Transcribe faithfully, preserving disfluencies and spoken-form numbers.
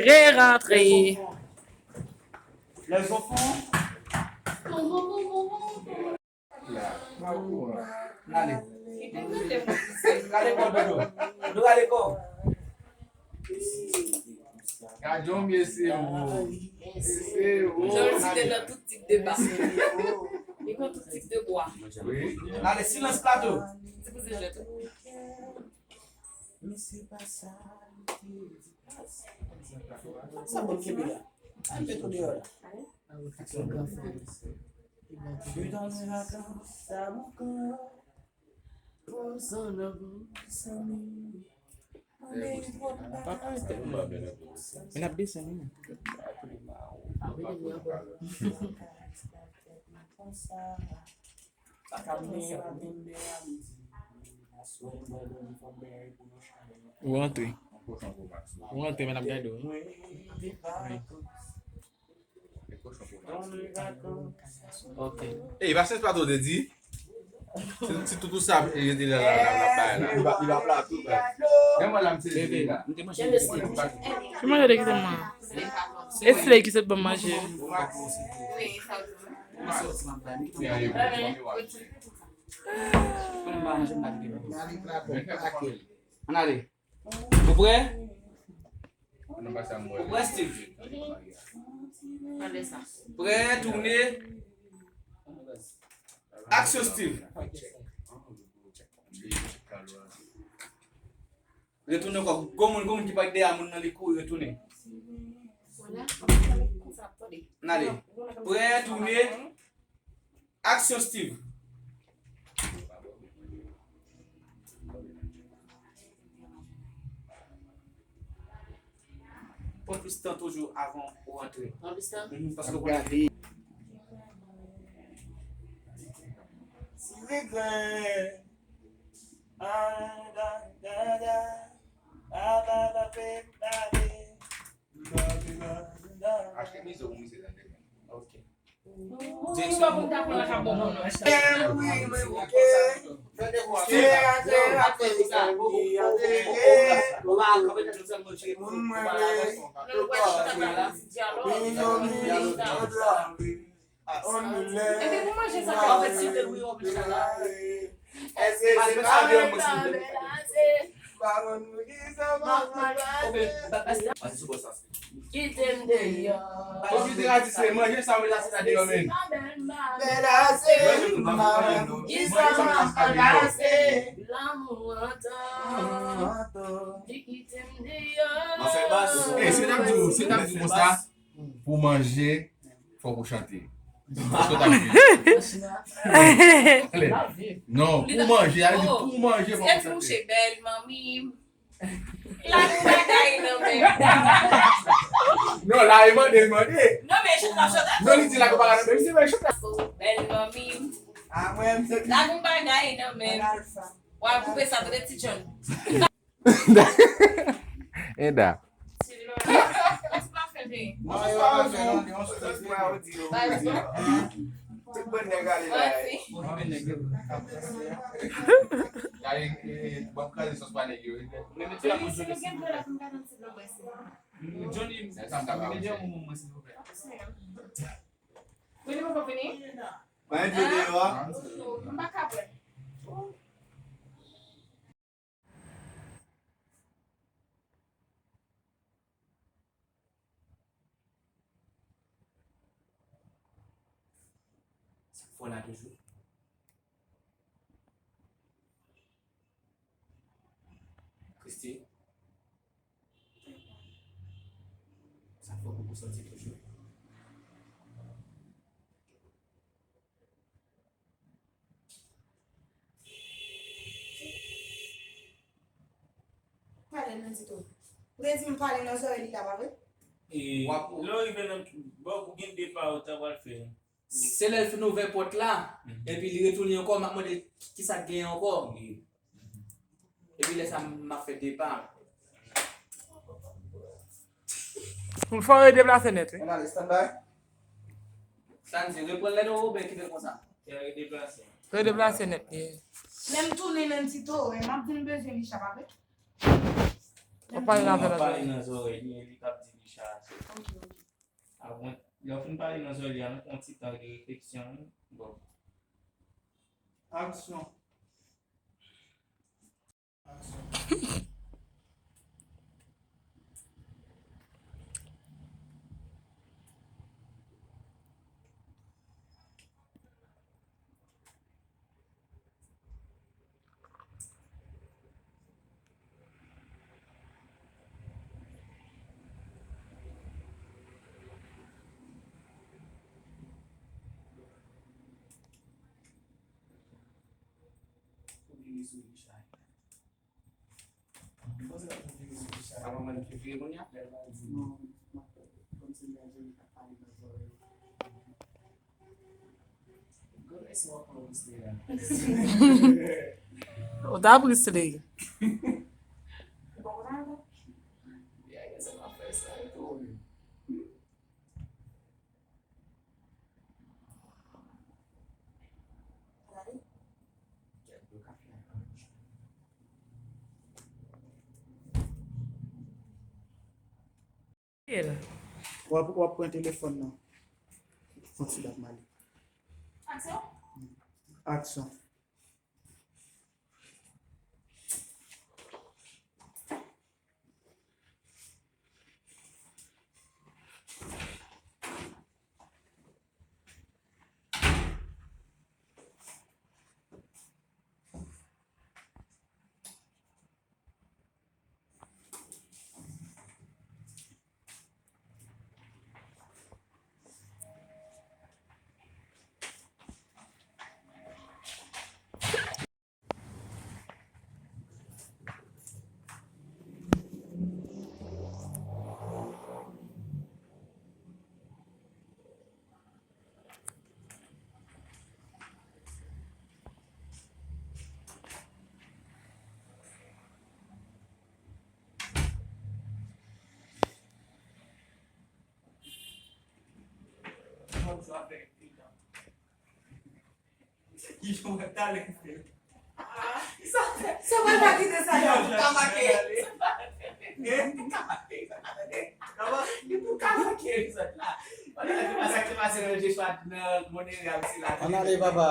Re-rantre. Gade kò, Dodo. Dodo, gade kò. Gade yon mesye wo. Mesye wo. Jòl site nan tout tip de ba. Li konn tout tip de bwa. Wi. Gade silans plato. Ti koze jwèt. Sa bon kenbe la. Al met ou deyò la. Papa, te. Men ap desann wi. Ou rantre. Ou rantre, men ap gade w. Wi. Ok. Ey, pa se pa tou te di. Se, se tout sa, e, rete la, la, la, la, bay la. Li va, li va plato, bay. Men mwen la, m sezi la. Ki manje de ki te mwen? E sley ki sot ban manje. Ann ale. Ou prè? Ou prè, Steve? Prè, tounen. Aksyon, Steve. Retounen ankò. Gwo moun, gwo moun ki pa t dèyè moun nan, li kouri retounen. Ann ale. Prè, tounen. Aksyon, Steve. Pran plis tan toujou avan ou rantre. Pran plis tan? Mhm, paske ou konnen. Ti regrèt. Ah, da, da, da. Ah, ba, ba, pe, ba, be. Achte mizik pou misye tande. Ok. Epi pou manje sa ka fè site wi ou vin chita. Kite m deyò. Bon, ki te radi se manje sa, men la se la deyò menm. Manje sa, manje sa deyò. Lanmou antan, li kite m deyò. Ey, se t ap di w, se t ap di w konsa, pou manje, fòk ou chante. Èske w t ap viv? Non, pou manje, ale di pou manje, fòk ou chante. Bèl manmi m. Lakou bagay nan men. Non, la e mande, e mande. Non, men chante, chante. Non, li di lakou bagay nan men, se vre, chante. Bèl manmi m. Lakou bagay nan men. W ap koupe sa, tande, Ti John. Eda. Tout bann nèg ale la. Gade, eh, w ap kraze sòs pa nèg yo. Johnny, mete yon moun mwen, silvouplè. Wi, li poko fini? Mwen envite yo a. M pa ka bwè. Sa k fè w la toujou? Christy? Sa k fè w poko sòti toujou? Pale nan Tito. Ou te di m pale nan zòrèy li la, pa vre? E, lè w rive nan bò ou gen de pa ou ta pral fè. Se lè l fin ouvè pòt la, epi li retounen ankò, m ap mande kisa k genyen ankò. Epi lè sa m ap fè depa. Fò yo deplase nèt, wi. Ann ale, standby. Sa n di, reprann lè nou oubyen kite l konsa? Fò yo deplase. Fò yo deplase nèt, wi. Lè m tounen nan Tito, m ap vin bezwen li chap apre. Ou pale nan zòrèy li, e li k ap di li chaje. Avan, lè w fin pale nan zòrèy li, ann pran yon ti tan de refleksyon, wi. Bon. Aksyon. Aksyon. Ou vini sou li, Chay. Ou panse l ap vini sou li, Chay? Avan mwen vini kounye a? Lè l va di non, m ap kòmsi m gade li k ap pale nan zòrèy. Ou ta brisle. W ap, w ap pran telefòn nan. Fon ti dat mali. Aksyon. Aksyon. Ki jan w ap talè fè? Sa, sa pral pa kite sa, li pou ka make. Li pou ka make, sa tande. Li pou ka make, sa la. Wala, se pa sa ki pase nan Jefat, nan Monere, ak sila. Ann ale, papa.